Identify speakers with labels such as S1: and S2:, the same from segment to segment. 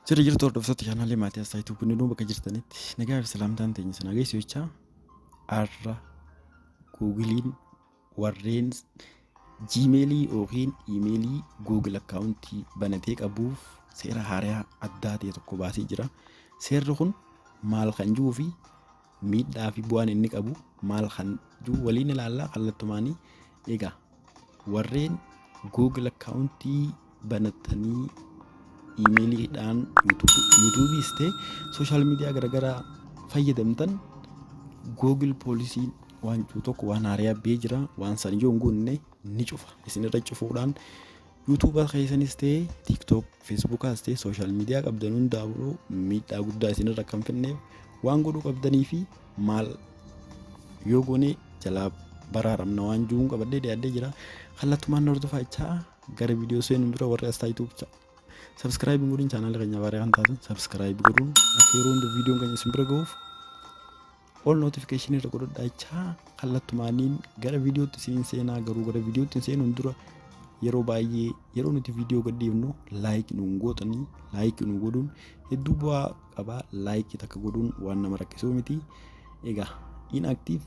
S1: Jira jirtu hordoftoota chaanaalee Maatiyaas Taayituu Bunninuu, bakka jirtanitti nagaa fi salaamtaan teenya sana geessu jechaa, har'a Googiliin warreen Gmailii yookiin iimeelii Google akkaawuntii banatee qabuuf seera haaraa addaa ta'e tokko baasee jira. Seerri kun maal kan jiruu fi miidhaa fi bu'aan inni qabu maal kan jiru waliin ilaallaa kallattumaanii. Egaa warreen Google akkaawuntii banatanii iimeeliidhaan YouTubeis ta'e social media garaagaraa fayyadamtan, Google poolisiin waan jiru tokko waan haaraa ba'ee jira. Waan san yoo hin guunne ni cufa. Isinirra cufuudhaan YouTube keessanis ta'e TikTok, Facebookaas ta'e social media qabdan hundaa'uu miidhaa guddaa isinirra kan finneef waan godhuu qabdanii fi maal yoo goone jalaa baraaramna waan jiruun qabadhee dhiyaadhee jira. Kallattumaan hordofaa jechaa, gara viidiyoo seenuun dura warri asxaa YouTube subscribe godhuun chaanaala keenya baarii kan taatan subscribe godhuun akka yeroo hunda viidiyoon keenya isin bira gahuuf all notification irra godhadhaa jechaa, kallattumaaniin gara viidiyootti isin seenaa. Garuu gara viidiyootti seenuun dura yeroo baay'ee yeroo nuti viidiyoo gadhiifnu like nuun gootanii, like nu godhuun hedduu bu'aa qabaa. Like takka godhuun waan nama rakkisuu miti. Egaa inactive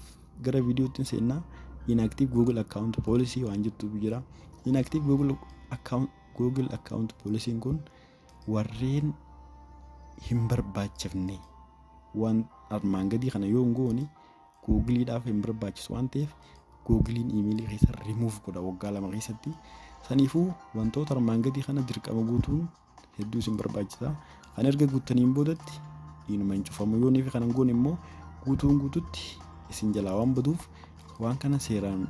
S1: gara viidiyootti seennaa. Inactive Google account policy waan jettutu jira. Inactive Google account policyn kun warreen hin barbaachifne waan armaan gadii kana yoo hin goone Googiliidhaaf hin barbaachisu waan ta'eef, Googiliin iimeelii keessa rimuuf godha waggaa 2 keessatti. Saniifuu wantoota armaan gadii kana dirqama guutuun hedduu isin barbaachisa. Kan erga guuttaniin boodatti inuma hin cufamu. Yoo fi kana hin goone immoo guutuun guututti isin jalaa waan baduuf waan kana seeraan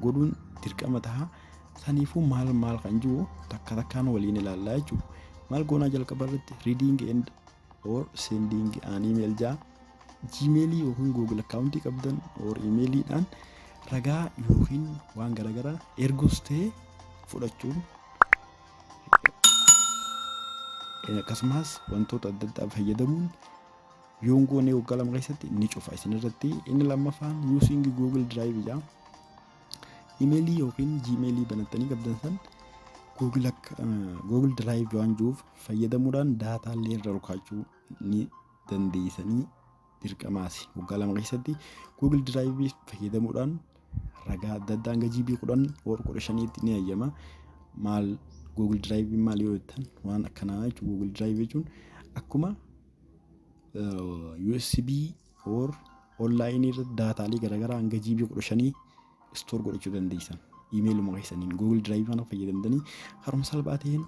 S1: godhuun dirqama taha. Saniifuu maal maal kan jiru takka takkaan waliin ilaallaa jechuudha. Maal goonaa? Jalqaba irratti reading and or sending an email jaa. Gmailii yookiin Google akkaawuntii qabdan or iimeeliidhaan ragaa yookiin waan garaagaraa ergus ta'e fudhachuun, akkasumas wantoota adda addaa fayyadamuun yoo hin goone waggaa 2 keessatti ni cufa isin irratti. Inni lammaffaan using Google Drive jaa. Iimeelii yookiin Gmailii banattanii qabdan san Google Drive waan jiruuf fayyadamuudhaan daataalee irra olkaachuu ni dandeessanii dirqamaasi. Waggaa 2 keessatti Google Drive fayyadamuudhaan ragaa adda addaa hanga GB 10 or 15tti ni hayyama. Maal Google Drive maal yoo jettan, waan akkanaa jechuun Google Drive jechuun akkuma USB or online irratti daataalee garaagaraa hanga GB 15 store godhachuu dandeessan. Iimeeluma keessaniin Google Drive kana fayyadamtanii karuma salphaa ta'een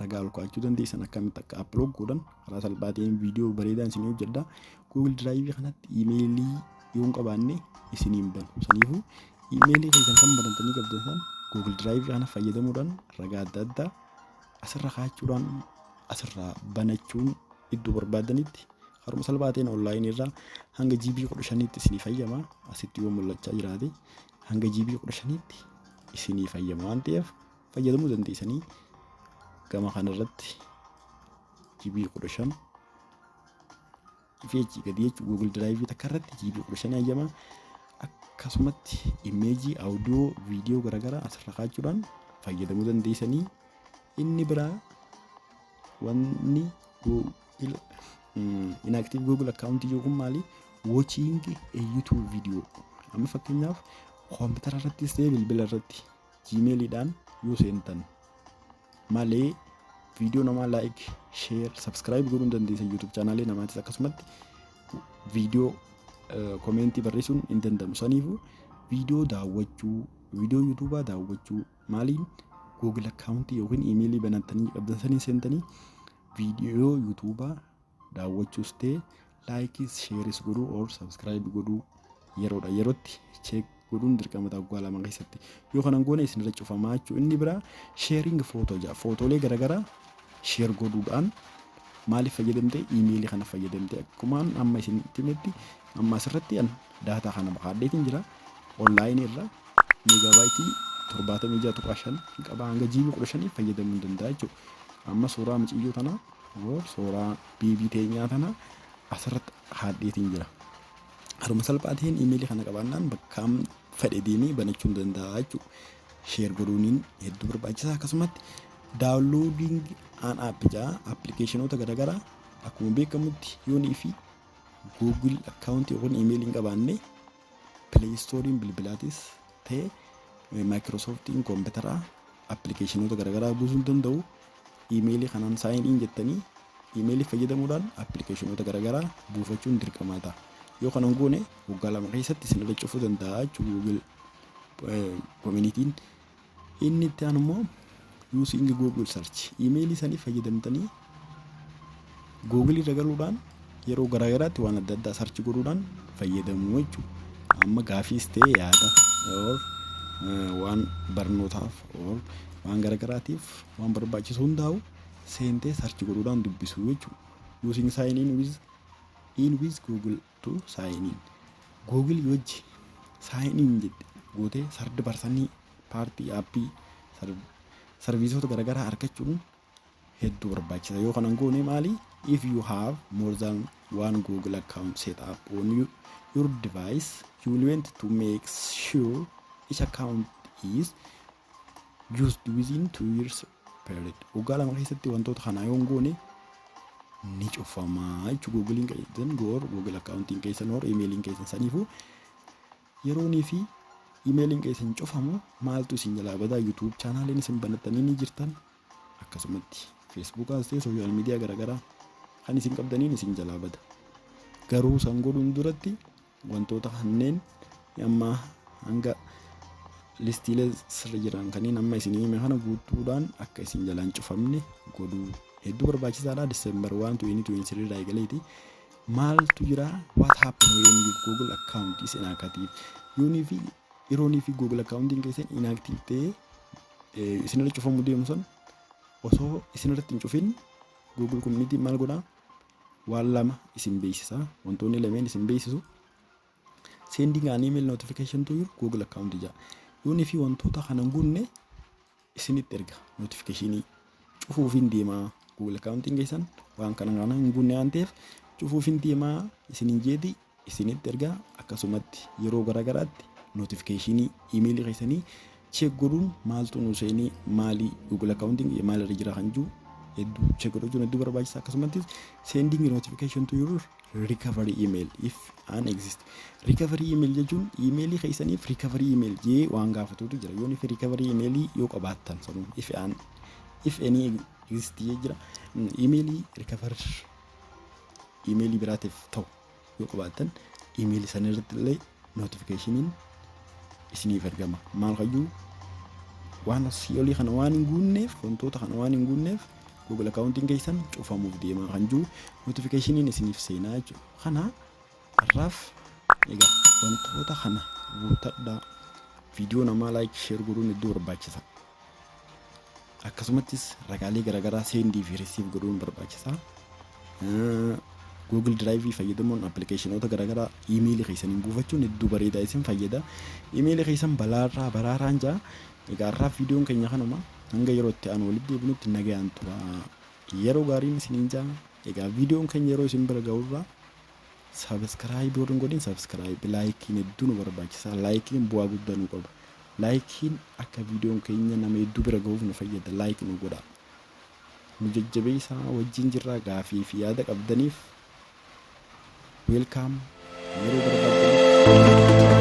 S1: ragaa ol kaa'achuu dandeessan. Akkamitti akka upload godhan karaa salphaa ta'een viidiyoo bareedaan isinii hojjedha. Google Drive kanatti iimeelii yoo hin qabaanne isiniin banu. Saniifuu iimeelii keessan kan banatanii qabdan san Google Drive kana fayyadamuudhaan ragaa adda addaa asirra kaa'achuudhaan asirraa banachuun iddoo barbaadanitti karuma salphaa ta'een onlaayinii irraa hanga GB 15tti isinii fayyama. Asitti yoo mul'achaa jiraate hanga GB 15tti isinii fayyama waan ta'eef fayyadamuu dandeessanii. Gama kanarratti GB 15 fi achii gadi jechuun Google Drive takka irratti GB 15 hayyama. Akkasumatti imeejii, audio, viidiyoo garaagaraa asirra kaa'achuudhaan fayyadamuu dandeessanii. Inni biraa wanni Google inactive Google account jiru kun maali? Watching a YouTube video. Amma fakkeenyaaf koompitara irrattis ta'e bilbila irratti Gmailiidhaan yoo seentan malee viidiyoo namaa like, share, subscribe godhuu hin dandeessan. YouTube chaanaalee namaatis akkasumatti viidiyoo commentii barreessuun hin danda'amu. Saniifuu viidiyoo daawwachuu, viidiyoo YouTubaa daawwachuu maaliin? Google account yookiin iimeelii banattanii qabdan saniin seentanii viidiyoo YouTubaa daawwachuus ta'e likeis shareis godhuu or subscribe godhuu yeroodha yerootti check godhuun dirqama ta'a waggaa 2 keessatti. Yoo kanan goone isinirra cufamaa jechuudha. Inni biraa sharing photo jedha. Footoolee garaagaraa share godhuudhaan maaliif fayyadamte? Iimeelii kana fayyadamte. Akkumaan amma isin himetti amma asirratti an daataa kana kaadheetiin jira. Onlaayinii irra meegaabaayitii 76.5 qaba, hanga GB 15 fayyadamuu hin danda'a jechuudha. Amma suuraa muciyyoo tanaa or suuraa baby teenyaa tana asirratti kaadheetiin jira. Haruma salphaa ta'een iimeelii kana qabaannaan bakka fedhe deemee banachuu hin danda'a jechuudha. Share godhuuniin hedduu barbaachisaa. Akkasumatti Downloading an app jaa, applicationoota garaagaraa. Akkuma beekamutti yoonii fi Google account yookiin email hin qabaanne, Play Storein bilbilaatis ta'e Microsoftiin kompiitaraa applicationoota garaagaraa buusuu hin danda'u. Emailii kanaan sign in jettanii emailii fayyadamuudhaan applicationoota garaagaraa buufachuun dirqamaa ta'a. Yoo kana hin goone, waggaa 2 keessatti isinirra cufuu danda'a jechuudha Google Communityn. Inni itti aanu immoo using Google search, emailii sanii fayyadamtanii Google irra galuudhaan yeroo garaagaraatti waan adda addaa search godhuudhaan fayyadamuu jechuudha. Amma gaafiis ta'e yaada or waan barnootaaf or waan garaagaraatiif waan barbaachisu hundaa'u seentee search godhuudhaan dubbisuu jechuudha. Using sign in with Google to sign in. Google wajji sign in jette gootee third person party appii serviceoota garaagaraa argachuun hedduu barbaachisa. Yoo kana hin goone maali? If you have more than one Google account set up on your device, you will want to make sure each account is used within 2 years period. Waggaa 2 keessatti wantoota kanaa yoo hin goone ni cufamaa jechuudha. Googleiin keessan goor Google accountiin keessan or emailiin keessan. Saniifuu yeroonii fi emailiin keessan cufamu maaltu isin jalaa badaa? YouTube channeliin isin banattanii ni jirtan, akkasumatti Facebookaas ta'e social media garaagaraa kan isin qabdaniin isin jalaa bada. Garuu san godhuun duratti wantoota kanneen amma hanga listiilee sirra jiran kanneen amma isin hime kana guutuudhaan akka isin jalaan cufamne godhuu hedduu barbaachisaadha. December 1 2023 irraa eegaleeti. Maaltu jira? What happen when your Google account is inactive? Yoonii fi yeroonii fi Google accountiin keessan inactive ta'ee isinirra cufamuu deemu san, osoo isinirratti hin cufin Google Community maal godhaa? Waan lama isin beeksisa. Wantoonni lameen isin beeksisu sending an email notification to your Google account jedha. Yoonii fi wantoota kana hin guunne isinitti erga notificationii, cufuuf hin deemaa, Google accountiin keessan waan kana kana hin guunne waan ta'eef cufuuf hin deemaa isinin jeeti isinitti ergaa. Akkasumatti yeroo garaagaraatti notificationii emailii keessanii check godhuun, maaltu nu seenii, maalii, Google accountiin maalirra jira kan jiru hedduu check godhachuun hedduu barbaachisaa. Akkasumattis sending notification to your recovery email if an exist. Recovery email jechuun emailii keessaniif recovery email jee waan gaafatutu jira. Yoon if recovery emailii yoo qabaattan sanuu if any exist jee jira, emailii recover emailii biraatiif ta'u yoo qabaattan, emailii sana irratti illee notificationiin isiniif ergama. Maal hayyuu waan asii olii kana waan hin guunneef, wantoota kana waan hin guunneef Google accountiin keessan cufamuuf deemaa kan jiru notificationiin isiniif seenaa jechuudha. Kana har'aaf egaa wantoota kana guuttadhaa. Viidiyoo namaa like, share godhuun hedduu barbaachisa. Akkasumattis ragaalee garaagaraa sendii fi receive godhuun barbaachisaa. Google Drive fayyadamuun applicationoota garaagaraa emailii keessaniin buufachuun hedduu bareedaa isin fayyada. Emailii keessan balaarraa baraaraan jaa. Egaa har'aaf viidiyoon keenya kanuma. Hanga yeroo itti aanu walitti deebinutti nagayaan tura. Yeroo gaariin isiniin jaa. Egaa viidiyoon keenya yeroo isin bira ga'urraa subscribe warri hin godhin subscribe, likeiin hedduu nu barbaachisa. Likeiin bu'aa guddaa nu qaba. Likeiin akka viidiyoon keenya nama hedduu bira ga'uuf nu fayyada. Like nu godha. Nu jajjabeessaa wajjin jirraa. Gaafii fi yaada qabdaniif welcome yeroo barbaaddan.